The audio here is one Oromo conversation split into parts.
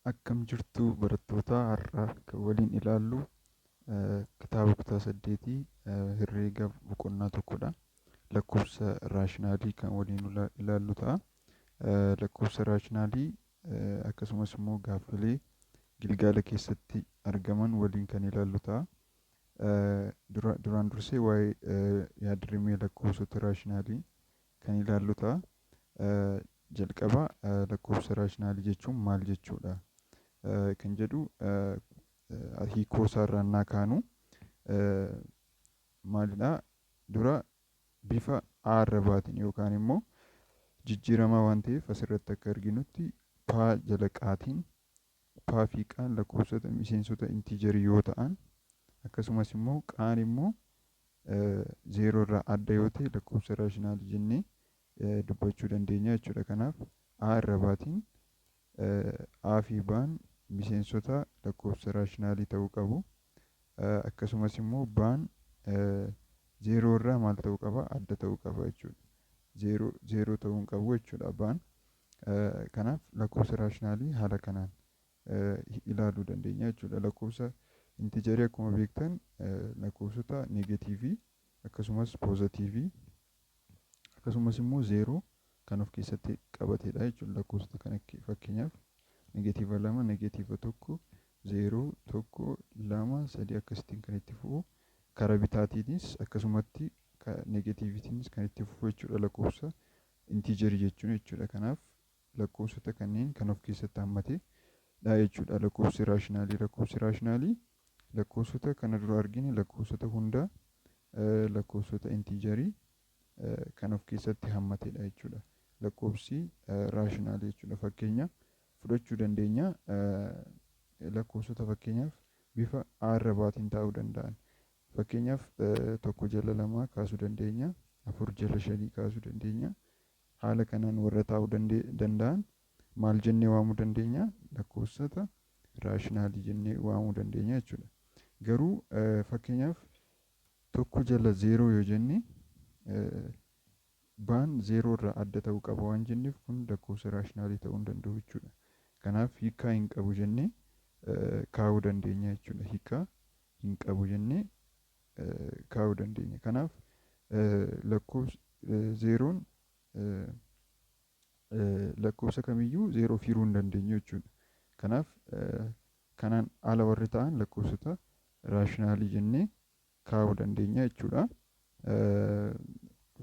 Akkam jirtu barattoota? Har'a kan waliin ilaallu kitaaba kutaa saddeetii herreega boqonnaa tokkodha. Lakkoofsa raashinaalii kan waliin ilaallu ta'a. Lakkoofsa raashinaalii akkasumas immoo gaaffilee gilgaala keessatti argaman waliin kan ilaallu ta'a. Duraan dursee waa'ee yaadrimee lakkoofsota raashinaalii kan ilaallu ta'a. Jalqaba lakkoofsa raashinaalii jechuun maal jechuudha kan jedhu hiikoo isaarraa innaa kaanu maalidha? Dura bifa A irra baatiin yookaan immoo jijjiiramaa waan ta'eef, asirratti akka arginutti paa jala qaatiin, paa fi qaan lakkoofsota miseensota intiijarii yoo ta'an, akkasumas immoo qaan immoo zeeroo irraa adda yoo ta'e, lakkoofsa raashinaalii jennee dubbachuu dandeenya jechuudha. Kanaaf A irra baatiin A fi B'n miseensota lakkoofsa raashinaalii ta'uu qabu. Akkasumas immoo B'n zeeroo irraa maal ta'uu qaba? Adda ta'uu qaba jechuudha. Zeeroo zeeroo ta'uu hin qabu jechuudha B'n. Kanaaf lakkoofsa raashinaalii haala kanaan ilaaluu dandeenya jechuudha. Lakkoofsa intiijarii akkuma beektan lakkoofsota neegatiivii, akkasumas poozitiivii, akkasumas immoo zeeroo kan of keessatti qabatedha jechuudha. Lakkoofsota kana fakkeenyaaf neegatiiva 2, neegatiiva 1, 0, 1, 2, 3 akkasittiin kan itti fufu, karaa bitaatiinis akkasumatti neegatiiviitiinis kan itti fufu jechuudha lakkoofsa intiijarii jechuun jechuudha. Kanaaf lakkoofsota kanneen kan of keessatti hammatedha jechuudha lakkoofsi raashinaalii. Lakkoofsi raashinaalii lakkoofsota kana dura argine, lakkoofsota hundaa, lakkoofsota intiijarii kan of keessatti hammatedha jechuudha. Lakkoofsi raashinaalii jechuudha. Fakkeenya fudhachuu dandeenya, lakkoofsota fakkeenyaaf bifa A irra baatiin taa'uu danda'an. Fakkeenyaaf 1 jala 2 kaasuu dandeenya. 4 jala 5 kaasuu dandeenya. Haala kanaan warra taa'uu danda'an maal jennee waamuu dandeenya? Lakkoofsota raashinaalii jennee waamuu dandeenya jechuudha. Garuu fakkeenyaaf 1 jala 0 yoo jenne, baan zeeroo irraa adda ta'uu qaba waan jenneef, kun lakkoofsa raashinaalii ta'uu hin danda'u jechuudha. Kanaaf hiikkaa hin qabu jennee kaa'uu dandeenya jechuudha. Hiikkaa hin qabu jennee kaa'uu dandeenya. Kanaaf lakkoofsi zeeroon lakkoofsa kamiyyuu zeeroof hiruu hin dandeenyu jechuudha. Kanaaf kanaan ala warri ta'an lakkoofsota raashinaalii jennee kaa'uu dandeenya jechuudha.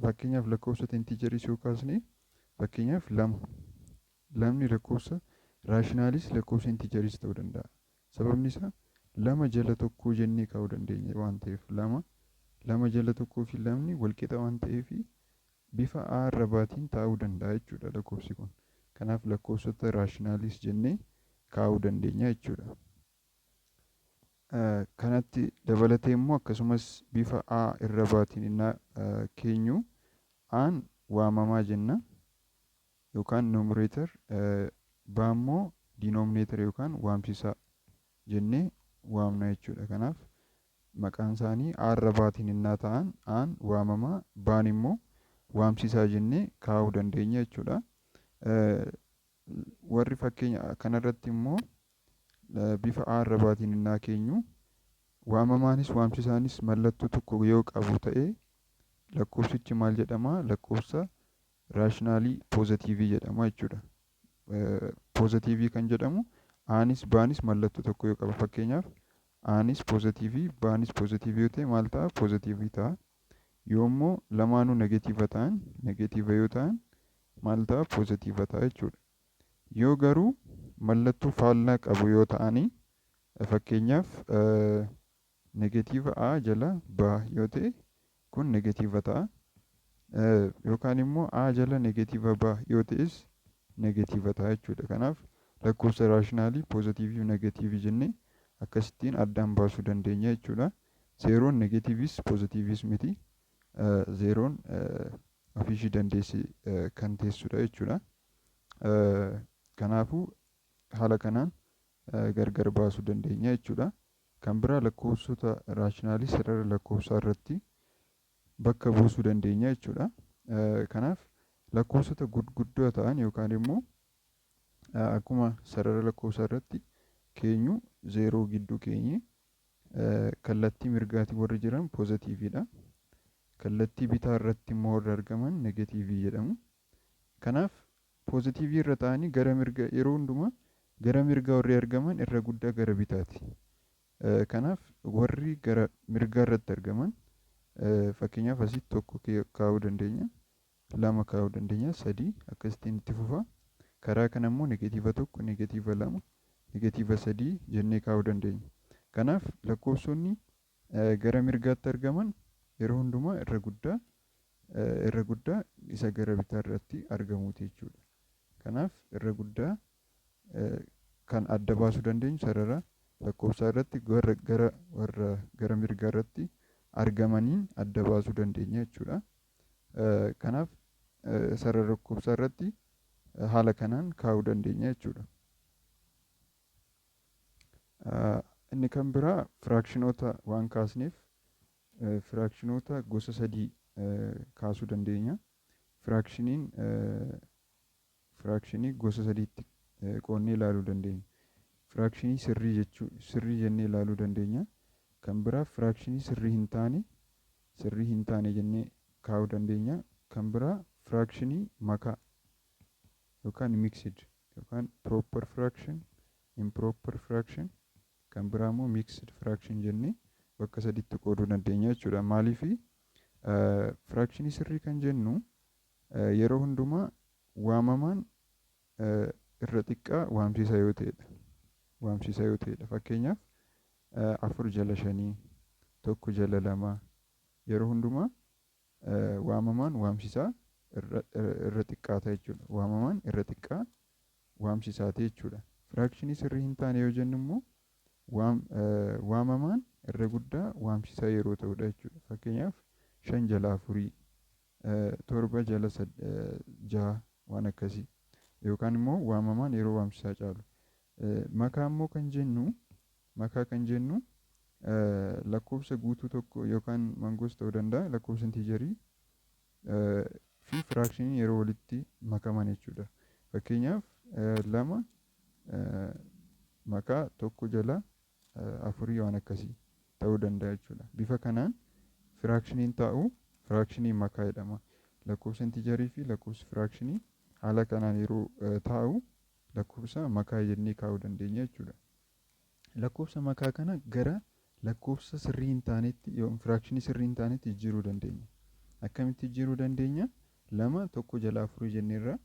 Fakkeenyaaf lakkoofsota intiijarii yoo kaasne, fakkeenyaaf 2. Lamni lakkoofsa raashinaalis lakkoofsa intiijariis ta'uu danda'a. Sababni isaa 2 jala 1 jennee kaa'uu dandeenya waan ta'eef, 2, 2 jala 1 fi lamni walqixa waan ta'eef, bifa A irra baatiin taa'uu danda'a jechuudha lakkoofsi kun. Kanaaf lakkoofsota raashinaaliis jennee kaa'uu dandeenya jechuudha. Kanatti dabalatee immoo akkasumas bifa A irra baatiin innaa keenyu, A'n waamamaa jenna yookaan numerator, B immoo denominator yookaan waamsisaa jennee waamna jechuudha. Kanaaf maqaan isaanii A irra baatiin innaa ta'an, A'n waamamaa, B'n immoo waamsisaa jennee kaa'uu dandeenya jechuudha. Warri fakkeenya kanarratti immoo bifa A irra baatiin innaa keenyu, waamamaanis waamsisaanis mallattoo tokko yoo qabu ta'e, lakkoofsichi maal jedhama? Lakkoofsa raashinaalii poozitiivii jedhama jechuudha. Poozitiivii kan jedhamu A'nis B'nis mallattoo tokko yoo qaba. Fakkeenyaaf A'nis poozitiivii, B'nis poozitiivii yoo ta'e maal ta'a? Poozitiivii ta'a. Yoo immoo lamaanuu negeetiiva ta'an, negeetiiva yoo ta'an maal ta'a? Poozitiiva ta'a jechuudha. Yoo garuu mallattoo faallaa qabu yoo ta'anii, fakkeenyaaf negeetiiva A jala B yoo ta'e, kun negeetiiva ta'a. Yookaan immoo A jala negeetiiva B yoo ta'es negeetiiva ta'a jechuudha. Kanaaf lakkoofsa raashinaalii poozitiivii fi negeetiivii jennee akkasittiin addaan baasuu dandeenya jechuudha. Zeeroon negeetiivis poozitiivis miti. Zeeroon ofiishii dandeessee kan teessudha jechuudha. Kanaafuu haala kanaan gargar baasuu dandeenya jechuudha. Kan biraa lakkoofsota raashinaalii sarara lakkoofsaa irratti bakka buusuu dandeenya jechuudha. Kanaaf lakkoofsota gurguddoo ta'an yookaan immoo Akkuma sarara lakkoofsaa irratti keenyu 0 gidduu keenye, kallattii mirgaatiin warri jiran positiveiidha. Kallattii bitaa irratti immoo warri argaman negativeii jedhamu. Kanaaf positiveii irra ta'anii gara mirga, yeroo hundumaa gara mirgaa warri argaman irra guddaa gara bitaati. Kanaaf warri gara mirgaa irratti argaman, fakkeenyaaf asitti tokko kaa'uu dandeenya, lama kaa'uu dandeenya, sadii, akkasittiin itti fufa. Karaa kana immoo negative tokko, negative lama, negative sadii jennee kaa'uu dandeenya. Kanaaf lakkoofsonni gara mirgaatti argaman yeroo hundumaa irra guddaa isa gara bitaa irratti argamuuti jechuudha. Kanaaf irra guddaa kan adda baasuu dandeenyu sarara lakkoofsaa irratti gara warra gara mirgaa irratti argamaniin adda baasuu dandeenya jechuudha. Kanaaf sarara lakkoofsaa irratti haala kanaan kaa'uu dandeenya jechuudha. Inni kan biraa fractionoota waan kaasneef, fractionoota gosa sadii kaasuu dandeenya. Fractioniin fractionii gosa sadiitti qoodnee ilaaluu dandeenya. Fractionii sirrii jechuu, sirrii jennee ilaaluu dandeenya. Kan biraa fractionii sirrii hin taane jennee kaa'uu dandeenya. Kan biraa fractionii makaa yookaan mixed yookaan proper fraction, improper fraction, kan biraa immoo mixed fraction jennee bakka sadiitti qooduu dandeenya jechuudha. Maaliifi, fractionii sirrii kan jennu yeroo hundumaa waamamaan irra xiqqaa waamsisaa yoo ta'edha. Waamsisaa yoo ta'edha. Fakkeenyaaf afur jala shanii, tokko jala lamaa, yeroo hundumaa waamamaan waamsisaa irra xiqqaata jechuudha. Waamamaan irra xiqqaa waamsisaati jechuudha. Fractionii sirrii hin taane yoo jennu immoo waamamaan irra guddaa waamsisaa yeroo ta'udha jechuudha. Fakkeenyaaf shan jala afurii, torba jala jaha, waan akkasii, yookaan immoo waamamaan yeroo waamsisaa caalu. Makaa immoo kan jennu, makaa kan jennu lakkoofsa guutuu tokko yookaan mangoos ta'uu danda'a, lakkoofsa integerii fi fractionii yeroo walitti makaman jechuudha. Fakkeenyaaf lama makaa tokko jala afurii, waan akkasii ta'uu danda'a jechuudha. Bifa kanaan fractioniin taa'u fractionii makaa jedhama. Lakkoofsa integerii fi lakkoofsi fractionii haala kanaan yeroo taa'u lakkoofsa makaa jennee kaa'uu dandeenya jechuudha. Lakkoofsa makaa kana gara lakkoofsa sirrii hin taanetti, fractionii sirrii hin taanetti jijjiiruu dandeenya. Akkamitti jijjiiruu dandeenya? Lama tokko jala afurii jenneerra,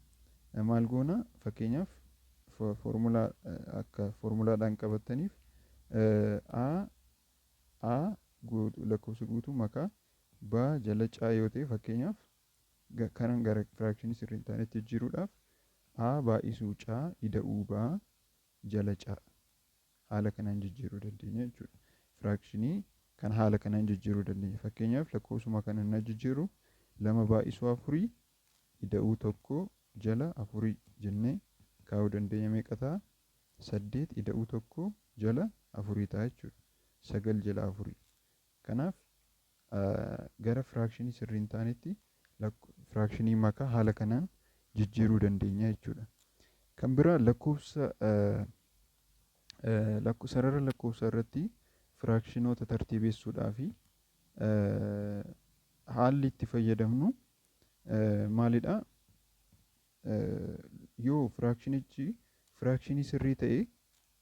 maal goona? Fakkeenyaaf foormulaa, akka foormulaadhaan qabataniif, a a lakkoofsa guutuu makaa b jala c yoo ta'e, fakkeenyaaf kanan gara fractionii sirrii hin taanetti jijjiiruudhaaf a baay'isuu c ida'uu b jala c, haala kanaan jijjiiruu dandeenya jechuudha. Fractionii kan haala kanaan jijjiiruu dandeenya. Fakkeenyaaf lakkoofsuma kana na jijjiiru, lama baay'isuu afurii ida'uu tokko jala afurii jennee kaa'uu dandeenya. Meeqa ta'a? Saddeet ida'uu tokko jala afurii ta'a jechuudha. Sagal jala afurii. Kanaaf gara fractionii sirrii hin taanetti fractionii makaa haala kanaan jijjiiruu dandeenya jechuudha. Kan biraa lakkoofsa sarara lakkoofsaa irratti fractionoota tartiibessuudhaa fi haalli itti fayyadamnu maalidha? Yoo fractionichi fractionii sirrii ta'e,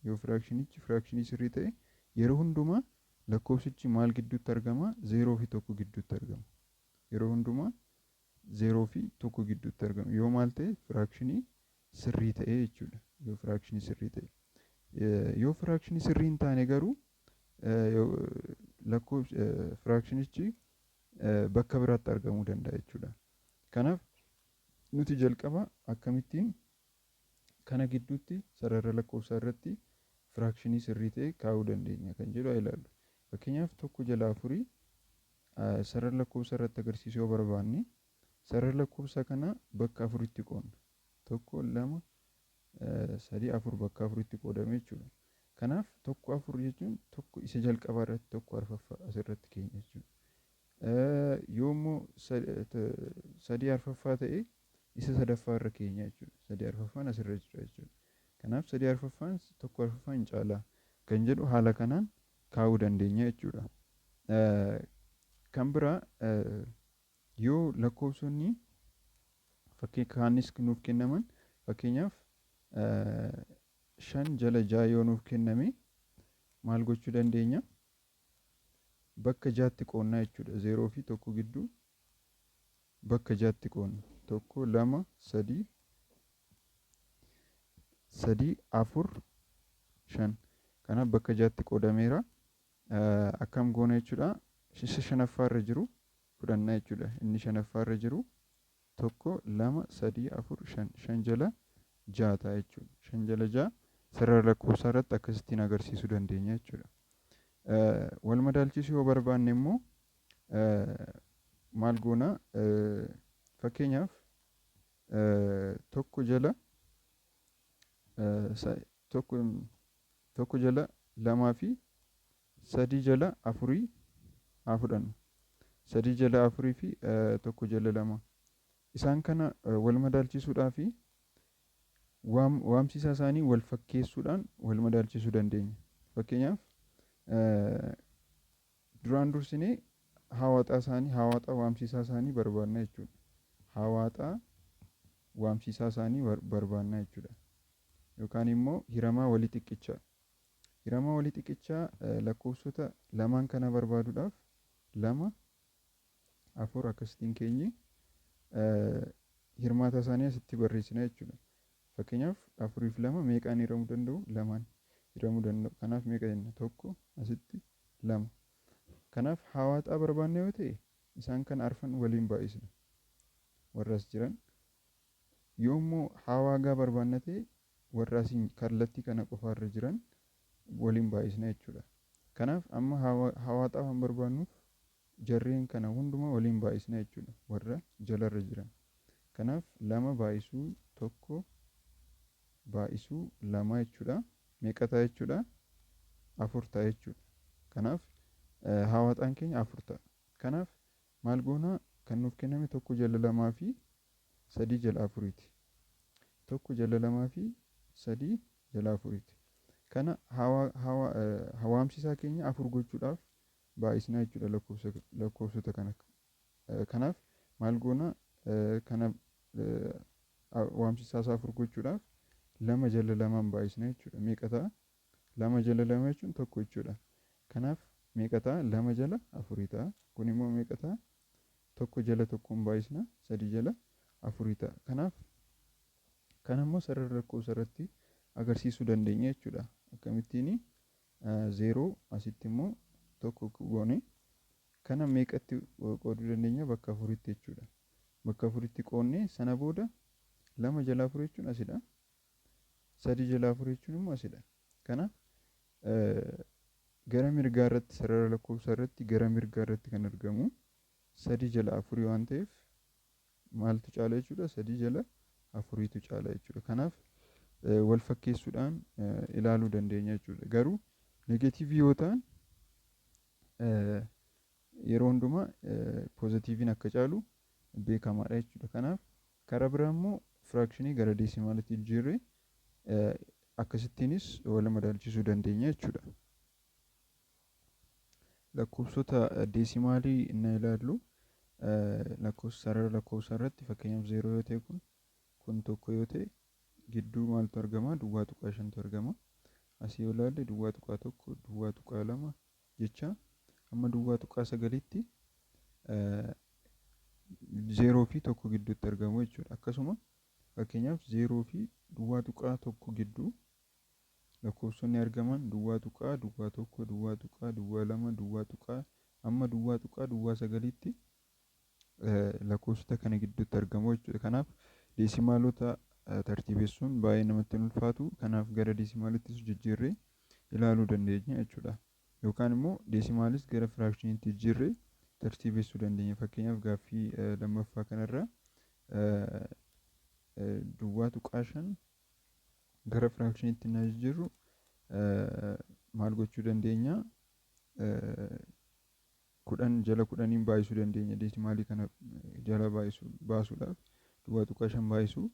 yoo fractionichi fractionii sirrii ta'e, yeroo hundumaa lakkoofsichi maal gidduutti argama? 0 fi 1 gidduutti argama. Yeroo hundumaa 0 fi 1 gidduutti argama. Yoo maal ta'e? Fractionii sirrii ta'e jechuudha. Yoo fractionii sirrii ta'e. Yoo fractionii sirrii hin taane garuu lakkoofsi fractionichi bakka biraatti argamuu danda'a jechuudha. Kanaaf nuti jalqaba akkamittiin kana gidduutti sarara lakkoofsaa irratti fractionii sirrii ta'e kaa'uu dandeenya kan jedhu haa ilaallu. Fakkeenyaaf tokko jala afurii sarara lakkoofsaa irratti agarsiisuu yoo barbaanne, sarara lakkoofsaa kana bakka afuritti qoodna. Tokko, lama, sadii, afur, bakka afuritti qoodame jechuudha. Kanaaf tokko afur jechuun tokko isa jalqabaa irratti, tokko arfaffaa asirratti keenya jechuudha. Yoo immoo sadii arfaffaa ta'e, isa sadaffaa irra keenya jechuudha. Sadii arfaffaan asirra jira jechuudha. Kanaaf sadii arfaffaan tokko arfaffaa hin caala kan jedhu haala kanaan kaa'uu dandeenya jechuudha. Kan biraa, yoo lakkoofsonni fakkii kaanis nuuf kennaman, fakkeenyaaf 5 jala 6 yoo nuuf kenname, maal gochuu dandeenya? Bakka jaatti qoonnaa jechuudha. Zeeroo fi tokko gidduu bakka jaatti qoonna. Tokko, lama, sadii, sadii, afur, shan. Kanaaf bakka jaatti qoodameera. Akkam goona jechuudha? Isa shanaffaarra jiru fudhannaa jechuudha. Inni shanaffaarra jiru tokko, lama, sadii, afur, shan. 5 jala 6 ta'a jechuudha. 5 jala 6 sarara lakkoofsaa irratti akkasittiin agarsiisuu dandeenya jechuudha. Wal madaalchisuu yoo barbaanne immoo maal goona? Fakkeenyaaf tokko jala tokko, 1 jala 2 fi 3 jala 4 haa fudhannu. 3 jala 4 fi 1 jala 2. Isaan kana wal madaalchisuudhaaf waamsisaa isaanii wal fakkeessuudhaan wal madaalchisuu dandeenya. Fakkeenyaaf, duraan dursinee hawaaxaa isaanii, hawaaxaa waamsisaa isaanii barbaadna jechuudha. Hawaaxaa waamsisaa isaanii barbaadna jechuudha. Yookaan immoo hiramaa walii xiqqichaa. Hiramaa walii xiqqichaa lakkoofsota lamaan kana barbaaduudhaaf lama, afur akkasittiin keenye hirmaata isaanii asitti barreessina jechuudha. Fakkeenyaaf, afuriif lama meeqaan hiramuu danda'u? Lamaan hiramuu danda'u. Kanaaf meeqa jenna? Tokko, asitti lama. Kanaaf hawaaxaa barbaanne yoo ta'e, isaan kana arfan waliin baay'isna. Warra as jiran. Yoo immoo hawaagaa barbaanna ta'e, warra asiin kallattii kana qofaarra jiran waliin baay'isna jechuudha. Kanaaf amma hawaaxaa waan barbaannuuf jarreen kana hundumaa waliin baay'isna jechuudha, warra jalarra jiran. Kanaaf lama baay'isuu tokko baay'isuu lama jechuudha. Meeqa ta'a jechuudha? Afur ta'a jechuudha. Kanaaf hawaaxaan keenya afur ta'a. Kanaaf maal goonaa? Kan nuuf kenname 1 jala 2 fi 3 jala 4ti. 1 jala 2 fi 3 jala 4ti. Kana waamsisaa keenya afur gochuudhaaf baay'isnaa jechuudha lakkoofsota kana. Kanaaf maal goona? Kana waamsisaa isaa afur gochuudhaaf 2 jala 2n baay'isna jechuudha. Meeqa ta'a? 2 jala 2 jechuun tokko jechuudha. Kanaaf meeqa ta'a? 2 jala 4 ta'a. Kun immoo meeqa ta'a? 1 jala 1n baay'isna, 3 jala 4 ta'a. Kanaaf kana immoo sarara lakkoofsa irratti agarsiisuu dandeenya jechuudha. Akkamittiin? Zeeroo, asitti immoo tokko goone, kana meeqatti qooduu dandeenya? Bakka afuritti jechuudha. Bakka afuritti qoodnee sana booda 2 jala 4 jechuun asidha. 3 jala 4 jechuun immoo asidha. Kanaaf gara mirgaa irratti, sarara lakkoofsaa irratti gara mirgaa irratti kan argamu 3 jala 4 waan ta'eef, maaltu caala jechuudha? 3 jala 4tu caala jechuudha. Kanaaf wal fakkeessuudhaan ilaaluu dandeenya jechuudha. Garuu negeetiivii yoo ta'an yeroo hundumaa poozitiiviin akka caalu beekamaadha jechuudha. Kanaaf karaa biraa immoo firaakshinii gara deesimaalitti jijjiirree akkasittiinis wal madaalchisuu dandeenya jechuudha. Lakkoofsota deesimaalii inni ilaallu, lakkoofsa sarara lakkoofsaa irratti, fakkeenyaaf, zeeroo yoo ta'e, kun tokko yoo ta'e, gidduu maaltu argama? 0.5tu argama. Asii yoo ilaalle 0.1, 0.2 jecha hamma 0.9tti zeeroo fi tokko gidduutti argamu jechuudha. Akkasuma fakkeenyaaf zeeroo fi 0.1 gidduu lakkoofsonni argaman 0.01, 0.02, duwwaa tuqaa hamma 0.09tti lakkoofsota kana gidduutti argamu jechuudha. Kanaaf deesimaalota tartiibessuun baay'ee namatti hin ulfaatu. Kanaaf gara deesimaalittis jijjiirree ilaaluu dandeenya jechuudha. Yookaan immoo deesimaalis gara firaakshiniitti jijjiirree tartiibessuu dandeenya. Fakkeenyaaf, gaaffii lammaffaa kanarra 0.5 gara firaakshiniitti na jijjiirru maal gochuu dandeenya? 10 jala 10n baay'isuu dandeenya. Deesimaalii kana jala baasuudhaaf 0.5 baay'isuu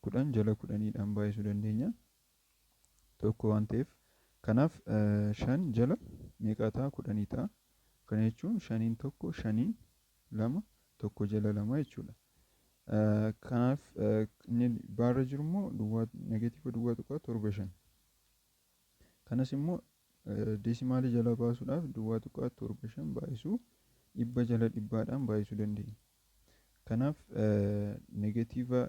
10 jala 10dhaan baay'isuu dandeenya. Tokko waan ta'eef. Kanaaf 5 jala meeqa ta'a? 10 ta'a. Kana jechuun shaniin tokko, shaniin lama, tokko jala lama jechuudha. Kanaaf inni baarra jiru immoo duwwaa negative 0.75. Kanas immoo deesimaalii jala baasuudhaaf 0.75 baay'isuu dhibba jala dhibbaadhaan baay'isuu dandeenya. Kanaaf negative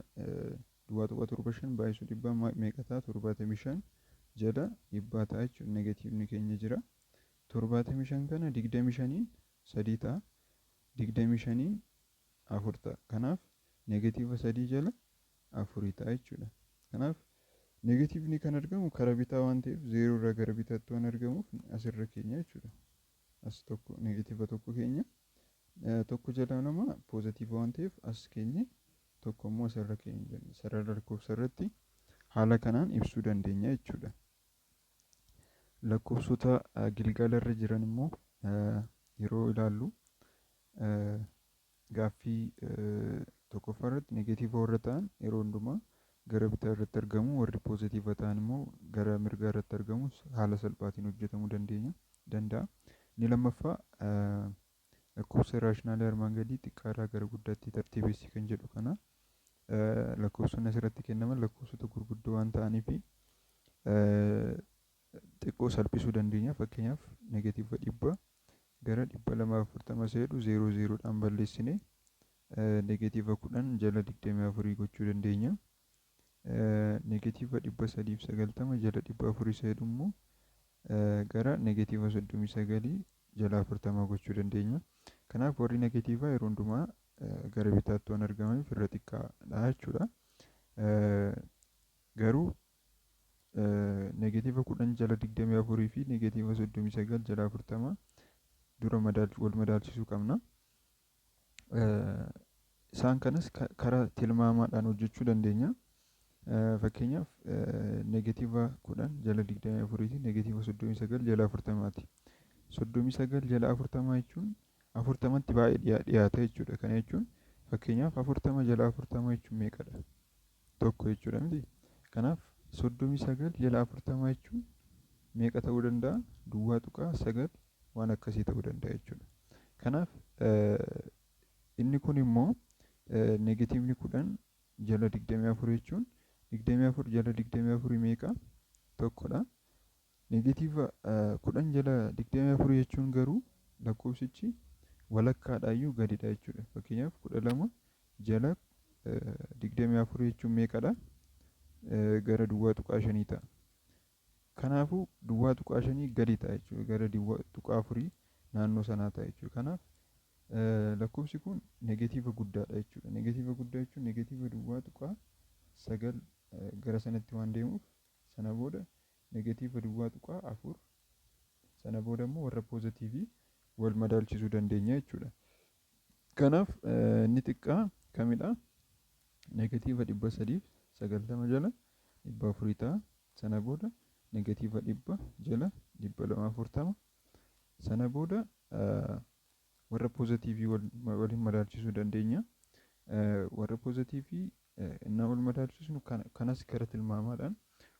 0.75 baay'isuu dhibbaa meeqa ta'a? 75 jala dhibbaa ta'a jechuudha. Negatiivni keenya jira. 75 kana 25n sadii ta'a. 25n afur ta'a. Kanaaf negative sadii jala afurii ta'a jechuudha. Kanaaf negatiivni kan argamu karaa bitaa waan ta'eef, zeeroo irraa gara bitaatti waan argamuuf asirra keenya jechuudha. As tokko, negative tokko keenya. Tokko jala lama positive waan ta'eef as keenye, tokko immoo asirra keenya. Sarara lakkoofsa irratti haala kanaan ibsuu dandeenya jechuudha. Lakkoofsota gilgaala irra jiran immoo yeroo ilaallu, gaaffii tokkoffaa irratti negative warra ta'an yeroo hundumaa gara bitaa irratti argamu, warri positive ta'an immoo gara mirgaa irratti argamu, haala salphaatiin hojjetamuu dandeenya danda'a. Inni lammaffaa lakkoofsa irraashinaalii armaan gadii xiqqaarraa gara guddaatti tartiibessi kan jedhu kana, lakkoofsonni asirratti kennaman lakkoofsota gurguddoo waan ta'aniif xiqqoo salphisuu dandeenya. Fakkeenyaaf negative 100 gara 240 isa jedhu zeeroo zeeroodhaan balleessine negative 10 jala 24 gochuu dandeenya. Negative 390 jala 400 isa jedhu immoo gara negative 39 jala 40 gochuu dandeenya. Kanaaf warri negatiivaa yeroo hundumaa gara bitaatti waan argamaniif irra xiqqaadha jechuudha. Garuu negative 10 jala 24 fi negative 39 jala 40 dura wal madaalchisuu qabna. Isaan kanas karaa tilmaamaadhaan hojjechuu dandeenya. Fakkeenyaaf negative 10 jala 24ti, negative 39 jala 40ti. 39 jala 40 jechuun 40tti baay'ee dhiyaata jechuudha. Kana jechuun fakkeenyaaf 40 jala 40 jechuun meeqadha? Tokko jechuudha miti? Kanaaf 39 jala 40 jechuun meeqa ta'uu danda'a? 0.9 waan akkasii ta'uu danda'a jechuudha. Kanaaf inni kun immoo negatiivni 10 jala 24 jechuun 24 jala 24 meeqa? Tokkodha. Negative 10 jala 24 jechuun garuu lakkoofsichi walakkaadhaayyuu gadidha jechuudha. Fakkeenyaaf 12 jala 24 jechuun meeqadha? Gara 0.5 ta'a. Kanaafuu 0.5 gadi ta'a jechuudha. Gara 0.4 naannoo sanaa ta'a jechuudha. Kanaaf lakkoofsi kun negative guddaadha jechuudha. Negative guddaa jechuun negative 0.9 gara sanatti waan deemuuf, sana booda negative 0.4, sana booda immoo warra positive wal madaalchisuu dandeenya jechuudha. Kanaaf inni xiqqaa kamidha? Negative 390 jala 400 ta'a. Sana booda negative 100 jala 240. Sana booda warra positive waliin madaalchisuu dandeenya. Warra positive innaa wal madaalchisnu kanas gara tilmaamaadhaan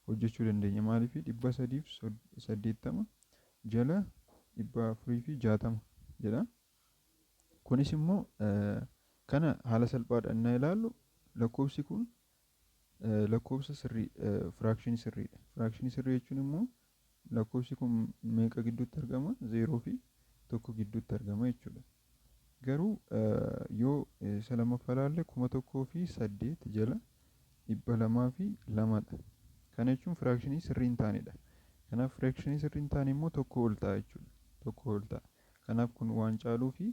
hojjechuu dandeenya. Maaliif? 380 jala 460 jedha. Kunis immoo kana haala salphaadhaan innaa ilaallu, lakkoofsi kun lakkoofsa sirrii, firaakshinii sirriidha. Firaakshinii sirrii jechuun immoo lakkoofsi kun meeqa gidduutti argama? Zeeroo fi tokko gidduutti argama jechuudha. Garuu yoo isa lammaffaa ilaalle, 1008 jala 202dha. Kana jechuun firaakshinii sirrii hin taanedha. Kanaaf firaakshinii sirrii hin taane immoo tokko ol ta'a jechuudha. Tokko ol ta'a. Kanaaf kun waan caaluu fi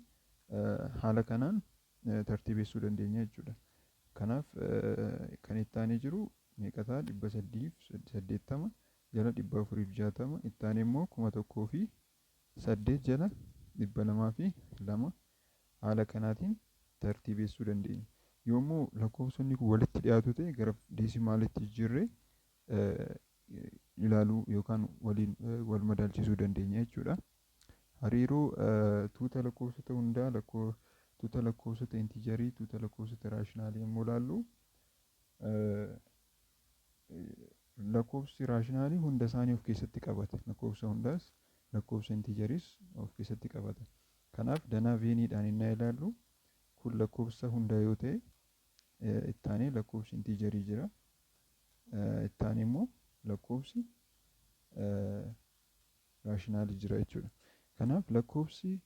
haala kanaan tartiibessuu dandeenya jechuudha. Kanaaf kan itti aanee jiru meeqa ta'a? 880 jala 460. Itti aanee immoo 1008 jala 202, haala kanaatiin tartiibessuu dandeenya. Yommuu lakkoofsonni kun walitti dhiyaatu ta'e, gara deesimaalitti jijjiirree ilaaluu yookaan waliin wal madaalchisuu dandeenya jechuudha. Hariiroo tuuta lakkoofsota hundaa, tuuta lakkoofsota intiijarii, tuuta lakkoofsota raashinaalii yommuu ilaallu, Lakkoofsi raashinaalii hunda isaanii of keessatti qabata. Lakkoofsa hundaas lakkoofsa intiijeriis of keessatti qabata. Kanaaf danaa Venniidhaan innaa ilaallu, kun lakkoofsa hundaa yoo ta'e, ittaanee lakkoofsi intiijerii jira. Ittaanee immoo lakkoofsi raashinaalii jira jechuudha. Kanaaf lakkoofsi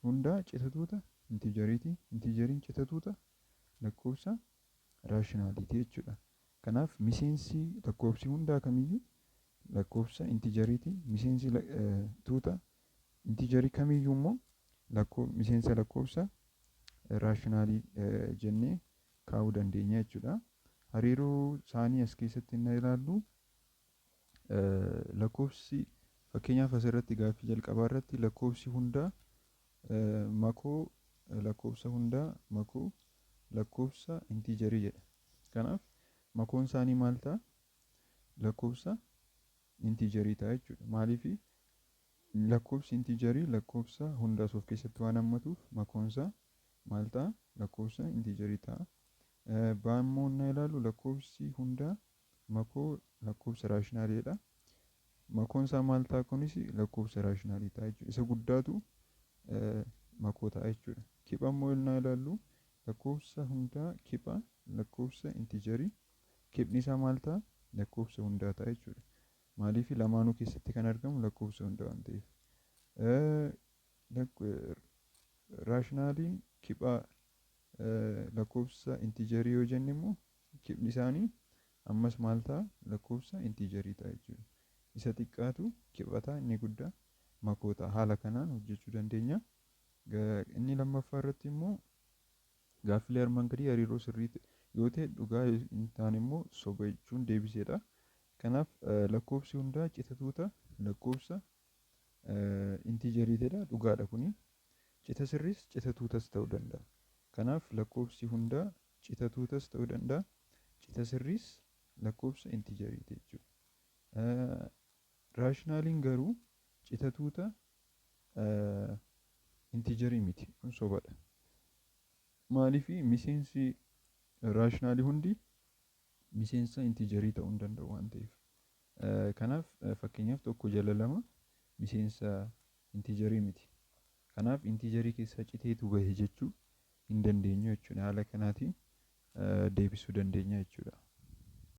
hundaa cita tuuta intiijeriiti. Intiijeriin cita tuuta lakkoofsa raashinaaliiti jechuudha. Kanaaf miseensi lakkoofsi hundaa kamiyyuu lakkoofsa intiijeriiti. Miseensi tuuta intiijerii kamiyyuu immoo miseensa lakkoofsa raashinaalii jennee kaa'uu dandeenya jechuudha. Hariiroo isaanii as keessatti inni ilaallu, lakkoofsi, fakkeenyaaf, asirratti gaaffii jalqabaa irratti lakkoofsi hundaa makoo lakkoofsa hundaa makoo lakkoofsa intiijerii jedha. Kanaaf makoon isaanii maal ta'a? Lakkoofsa intiijerii ta'a jechuudha. Maaliif? Lakkoofsi intiijerii lakkoofsa hundaas of keessatti waan hammatuuf makoon isaa maal ta'a? Lakkoofsa intiijerii ta'a. Baa immoo innaa ilaallu, lakkoofsi hundaa makoo lakkoofsa raashinaaliidha. Makoon isaa maal ta'a? Kunis lakkoofsa raashinaalii ta'a jechuudha. Isa guddaatu makoo ta'a jechuudha. Kipha immoo innaa ilaallu, lakkoofsa hundaa kipha lakkoofsa intiijerii, kiphni isaa maal ta'a? Lakkoofsa hundaa ta'a jechuudha. Maaliif? Lamaanuu keessatti kan argamu lakkoofsa hundaa waan ta'eef. Raashinaaliin kipha lakkoofsa intiijerii yoo jenne immoo, kiphni isaanii ammas maal ta'a? Lakkoofsa intiijerii ta'a jechuudha. Isa xiqqaatu kipha ta'a, inni guddaa makoo ta'a. Haala kanaan hojjechuu dandeenya. Inni lammaffaa irratti immoo gaaffilee armaan gadii hariiroo sirrii yoo ta'e dhugaa, hin taane immoo soba jechuun deebiseedha. Kanaaf lakkoofsi hundaa cita tuuta lakkoofsa intiijeriitidha. Dhugaadha kuni. Cita sirriis cita tuutas ta'uu danda'a. Kanaaf lakkoofsi hundaa cita tuutas ta'uu danda'a. Cita sirriis lakkoofsa intiijeriiti jechuudha. Raashinaaliin garuu cita tuuta intiijerii miti. Kun sobadha. Maaliif? Miseensi raashinaalii hundi miseensa intiijerii ta'uu hin danda'u waan ta'eef. Kanaaf fakkeenyaaf 1/2 miseensa intiijerii miti. Kanaaf intiijerii keessaa citeetu bahe jechuu hin dandeenyu jechuudha. Haala kanaatiin deebisuu dandeenya jechuudha.